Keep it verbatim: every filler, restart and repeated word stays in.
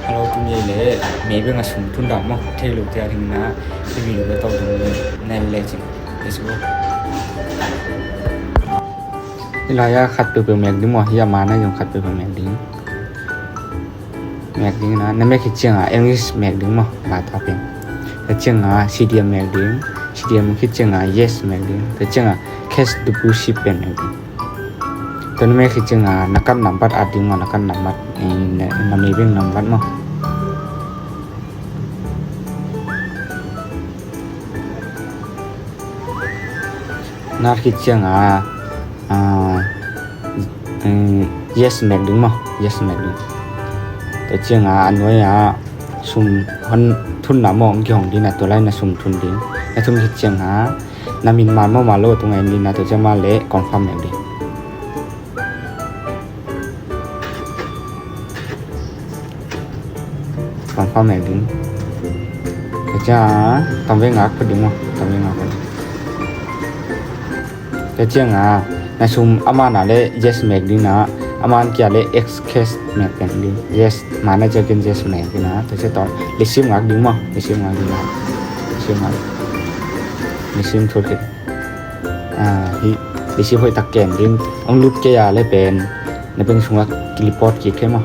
Hello, tuni le Maybank a sum thun dan maw, thei lo te a ding na, hih video le tawh dong na le cin. Let's go. Hih lai-ah khat peuhpeuh mek ding maw, hih a man ah zong khat peuhpeuh mek ding. Mek ding na, na mek khit ciangah English mek ding maw, la ta pen. Tua ciangah C D M mek ding, C D M khit ciangah yes mek ding. Tua ciangah cash deposit pen mek ding. Tua na mek khit ciangah na card nambat at ding maw, na card nambat, eh, na, na Maybank nambat maw. Na at khit ciangah, ah, mm, yes mek ding maw, yes mek ding. Tua ciangah a nuai-ah sum hong thun na maw, hong kihong ding na, tua lai na sum thun ding. Na thun khit ciangah na min man maw man lo tung en ding na, tua ciang man leh confirm mek ding. Confirm mek ding. Tua ciangah tam ve ngak phot ding maw, tam ve ngak phot ding. Tua ciangah na sum a man ah leh yes mek ding na, a man kia leh X cash mek pen ding. Yes, man ah ciangin yes mek ding na. Tua ciang tawh receipt ngak ding maw, receipt ngak ding na. Receipt ngak. Receipt thut khit. Ah, hih receipt hoih tak ken ding. Hong lut kei a leh pen na bank sungah ki-report kik kei maw.